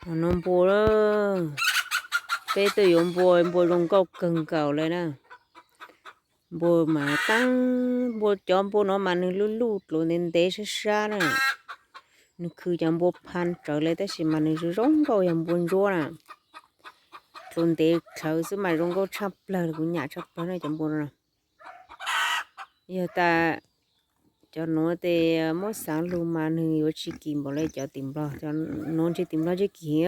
Nov npua, peb tuaj yuav npua, npua zoo nkauj kawg nkaus li na. Npua mas teeb, npua, cov npua no mas nws luj luj dluav ntev ntev sab sab na. Nws khwv cov npua pha tsawv li tab sis mas nws zoo zoo nkauj yog npua ntsuab na. Dluav ntev dlhawv xwb mas zoo nkauj tshaj plawg li, kuv nyam tshaj plawg na cov npua no. Yog tas cov nuav tes muab xaav lug mas nws yuav tsis kim npaum li cov tim Nplog, cov nuav ntshe tim Nplog ntshe kim,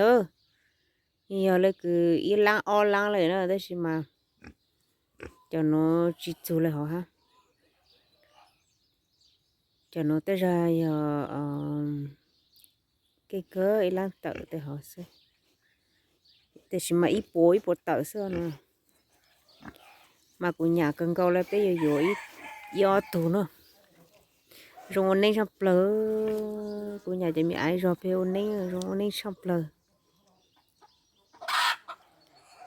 yog li kws ib laab ob laab li na tab sis mas cov nuav tsis txug li hov hab. Cov nuav tej zag yog kev kawg ib laab tawm tej hov xwb, tab sis mas ib puas ib puas tawm xwb no. Mas kuv nyam kawg nkaus li, peb yuav yuav ib ob tug na. Zoo ua neej tshaj plawg, kuv nyam cov me aiv zog peb ua neej zoo ua neej tshaj plawg.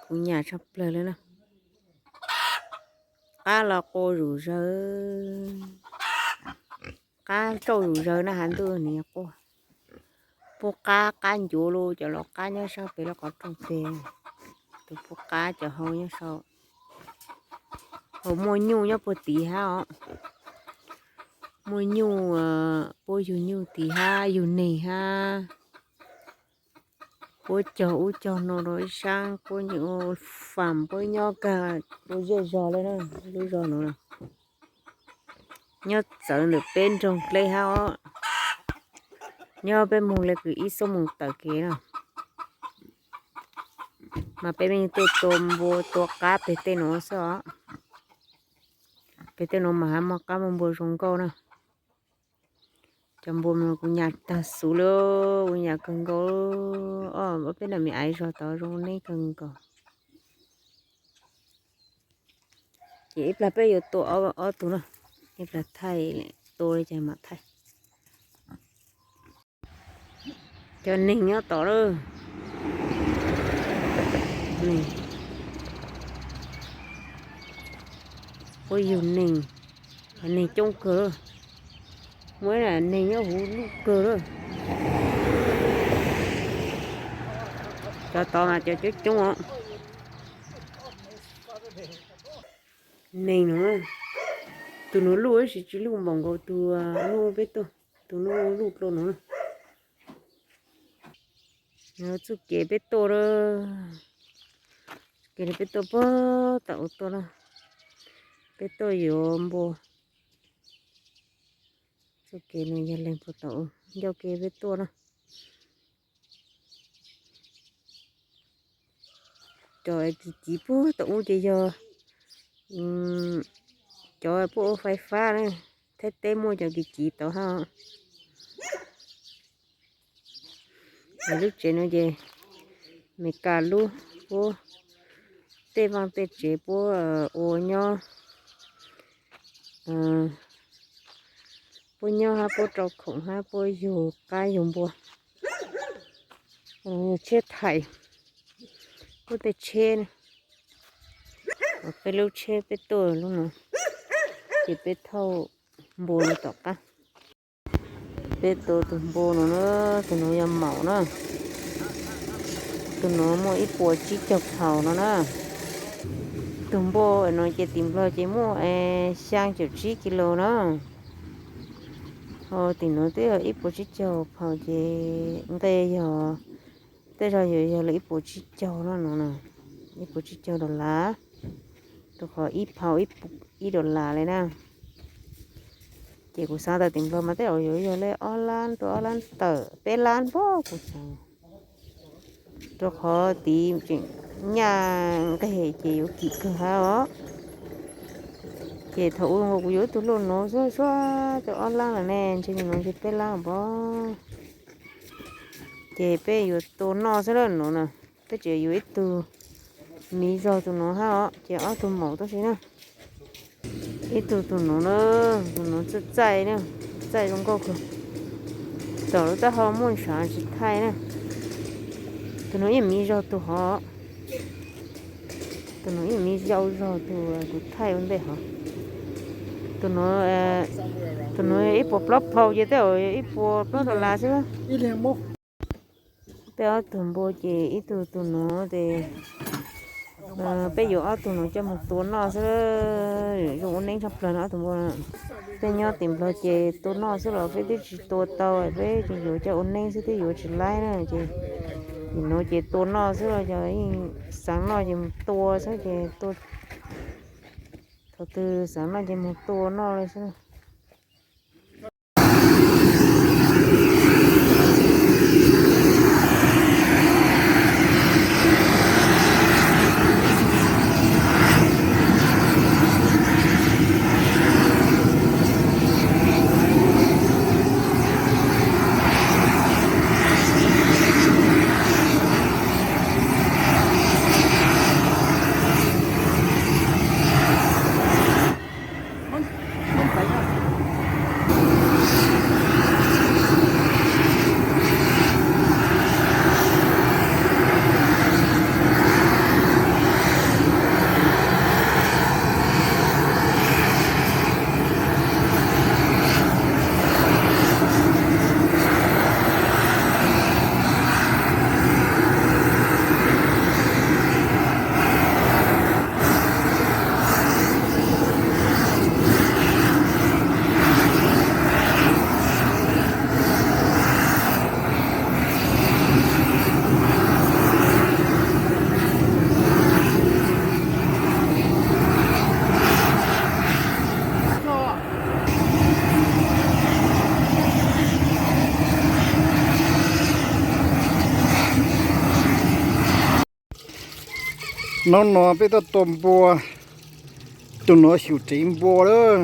Kuv nyam tshaj plawg li na. Qab los qua zuj zawg, qab rauj zuj zawg na, hav ntuj nws quaj. Pub qab, qab ncuav lug, cov laus qab nyob sab pem lub qhov rooj pem, tus pub qab cov hau nyob sau. Hau muaj nyuj nyob puag tid hab os. Muaj nyuj, puab yug nyuj tid hab, yug neeg hab. Puab cog ub cog no rau ib sab, puab nyeem ua fam, puab nyob kag ua zej zog li na, lub zog no. Nyob txawv ntawm peb nroog dleb hab os. Nyob peb moog le kws ib xuab moos tawm kev na. Mas peb yeej tuaj tua npua tua qab peg tej nuav xwb os. Peg tej nuav mas hab muaj qab muaj npua zoo nkauj na. Cov npua no kuv nyam tag xus li, kuv nyam kawg nkaus. Ob peb nam me aiv zog tod zoo neej kawg nkaus. Ces ib plag peb yuav tua ob tug na, ib plag thaij, tua li cas mam thaij. Cov neeg nyob tod lawm. Puab yug neeg, neeg coob kawg lawm. Muaj ib neeg nyob huv luj kawg lawm. Cov tod mas cov coob coob os. Neeg no, tus nuav luj tab sis tsis luj npaum nkaus tus nuav peb tuaj, tus nuav luj dlua no. Txuj kev peb tuaj, kev peb tuaj puag tom ub tuaj na, peb tuaj yuav npua. Txuj kev no yog leeg puag tom ub ncauj ke peb tuaj na. Cov kiv kiv puag tom ub ces yog cov puab ua fais fab na, Thaib teb muaj cov kiv kiv tod hab. Lub tsev no ces Meskas lub, puab tej vaaj tej tsev puab ua nyob, puab nyob hab puab rau khoom hab puab yug qab yug npua, yug tsheb thaim, puab tej tsheb, peb lub tsheb peb tuaj lub no, ces peb thauj npua rau tom qab. Peb tua tug npua no na, tug no yog maum na. Tug no muaj ib puas tsib caug phaus no na. Tug npua no ces tim Nplog ces muaj xyaa caum tsib kis lus na. Ho tim no twb yog ib puas tsib caug phaus ces nqe yog, tej zag yuav yog li ib puas tsib caug no, ib puas tsib caug dollar, rau qhov ib phaus ib dollar li na. Ces kuv xaav tas tim Nplog mas tej zaum yuav yog li ob lab rau ob lab tawm peb lab npaum kuv xaav, rau qhov tid tseem nyaj nqeg ces yuav kim kawg hab os. Ces thaum ub kuv yuav ib tug luaj nuav xwb, suav tau ob lab lawm ne, ntshe nuav ntshe peb lab pob. Ces peb yuav tua noj xwb na nuav na. Peb tseem yuav ib tug miv zog tus nuav hab os, ces ob tug maum tab sis na. Ib tug tus nuav na, tus nuav txaij txaij na, txaij zoo nkauj kawg. Tom lub taub hau muaj ntshav tsis thaij na. Tus nuav yeej miv zog tus hov. Tus nuav yeej miv zau zog tus kuv thaij ua ntej hov. Tus nuav, tus nuav ib puas plaub phaus ces tej zaum ib puas plaub dollar xwb. Peb ob tug npua ces ib tug tus nuav ces peb yuav ob tug nuav coj moog tua noj xwb. Zoo ua neeb tshaj plawg no ob tug npua. Peb nyob tim Nplog ces tua noj xwb los peb twb tsis tua tau, peb ces yuav coj ua neeb xwb twb yuav tsis laib na ces nim nuav ces tua noj xwb los cov yeej xaav noj ces moog tua xwb ces tua, thaum twg xaav noj ces moog tua noj li xwb. Nub nua peb tuaj tua npua, tus nuav xyum tsev npua lawm.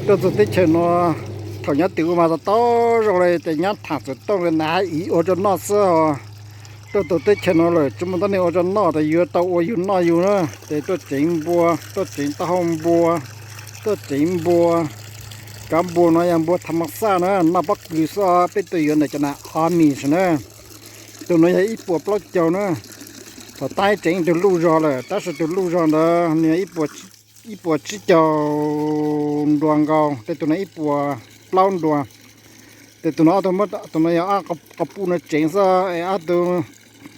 Tuaj txug teb chaws nuav, thaum nyob tim ub mas tau zoo li tes nyob thaam txuv tooj li na, ib ua rau noj xwb os. Tuaj txug teb chaws nuav lawm tsi muaj tuab neeg ua rau noj, tes yuav tau ua yug noj yug na. Tes tuaj tsev npua, tuaj tsev taub hau npua, tuaj tsev npua. Cov npua nuav yog npua tham mas xaj na, noj pob kws xwb, peb tuaj yuav ntawm cov na Amish na. Tus nuav yog ib puas plaub caug na. Thaum tag tseev tug luj zog lawm, tab sis tug luj zog ntawd nws yog ib puas tsib caug nruas nkaus, tes tus nuav ib puas plaub nruas. Tes tus nuav, tus nuav yog qhov puj nuav tseev xwb, es ob tug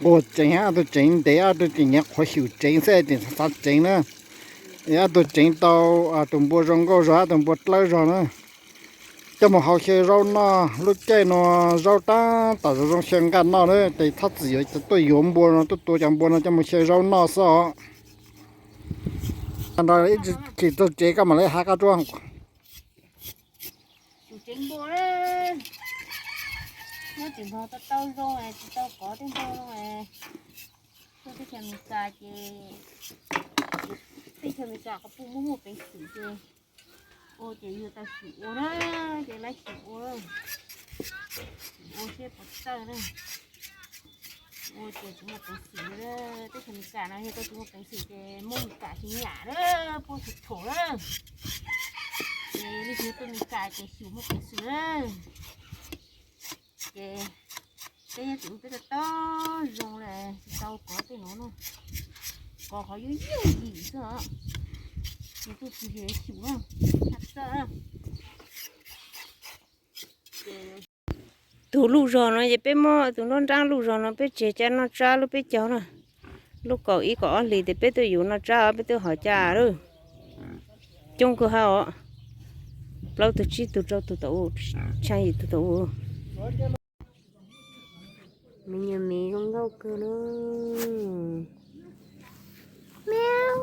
quas tseev, ob tug tseev ntev, ob tug tseem nyiav qhuav xyum tseev xwb, tseem xav tseev na. Es ob tug tseev tau, tus npua zoo nkauj zog, ob tug npua dlawb zog na. Coj mus hau xyaw zaub noj, lub caij nuav zaub tab tom zoo zoo xyaw nqaj noj na, tes txhob txwm yuav tuaj yuav npua no, tuaj tua cov npua no coj mus xyaw zaub noj xwb os. Tag nrho ib chim txug tsev koj mam li hab qab tsuab. Xyum tseev npua na, nyob tim Nplog tau tau zoo es tsis tau kov tej npua zoo es, tuaj teb chaws Amelikas ces, teb chaws Amelikas qhov puj muaj muaj peev xwm ces, ua ces yug tau xyum ua na, ces lawv xyum ua, xyum ua seb puas txawj na. Ua ces tsis muaj peev xwm, teb chaws Amelikas no yog koj tsis muaj peev xwm ces muab Amelikas tsis nyam na, puab tsis thaum na. Ces lub sij hawm tuaj Amelikas ces xyum muaj peev xwm na. Ces peb nyob tim ub peb tau tau zoo li, tsis tau kov tej nuav na, kov qhov yuag yuag yim xwb os. Ces tuaj txug ces xyum na, txawj na. Tus luj zog no ces peb muab tus nruab nraab luj zog no peb tseg coj noj tsab lub peb caug na. Lub kaum ib kaum ob hlis tes peb tuaj yuav noj tsab os, peb twb hov caj lawm. Coob kawg hab os. Plaub tug tsib tug rau tug tau, tshaaj yim tug tau. Me nyuam miv zoo nkauj kawg na. Miau.